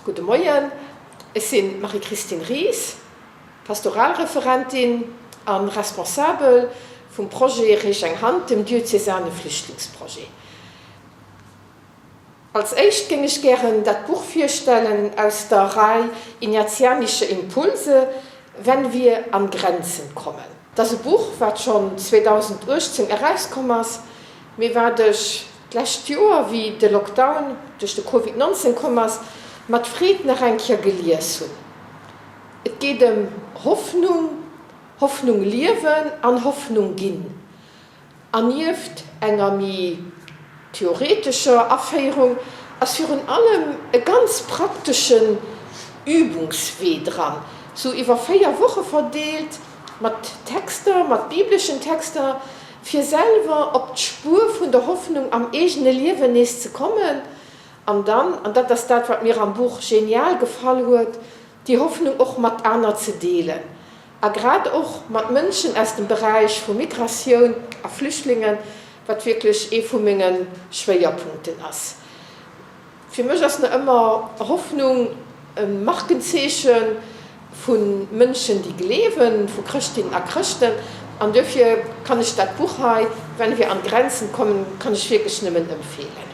Gudde Moien, ech sinn d'Marie-Christine Ries, Pastoralreferentin a Responsabel vum Projet Reech eng Hand, dem diözesane Flüchtlingsprojet. Als éischt géing ech gären dat Buch virstellen aus der Rei Ignatianische Impulse, Wenn wir an Grenzen kommen. Dat ass e Buch, wat schonn 2018 erauskomm ass, mee wat ech d'lescht Joer, wéi de Lockdown duerch de Covid 19 komm ass, mat Freed nach eng Kéier gelies hunn. Et geet ëm Hoffnung, Hoffnung liewen an Hoffnung ginn. An nieft enger méi theoretescher Aféierung ass virun allem e ganz prakteschen Übungswee dran, sou iwwer 4 Woche verdeelt, mat Texter, mat bibleschen Texter, fir selwer op d'Spuer vun der Hoffnung am eegene Liewen nees ze kommen an dann, an dat ass dat, wat mir am Buch genial gefall huet, déi Hoffnung och mat aner ze deelen. A grad och mat Mënschen aus dem Beräich vu Migratioun a Flüchtlingen, wat wierklech ee vu menge Schwéierpunkten ass. Fir mech ass nach ëmmer Hoffnung e Markenzeeche vu Mënschen, déi gleewen, vu Chrëschtinnen a Chrëschten. An duerfir kann ech dat Buch hei, Wenn wir an Grenzen kommen, kann ech wierklech nëmmen empfeelen.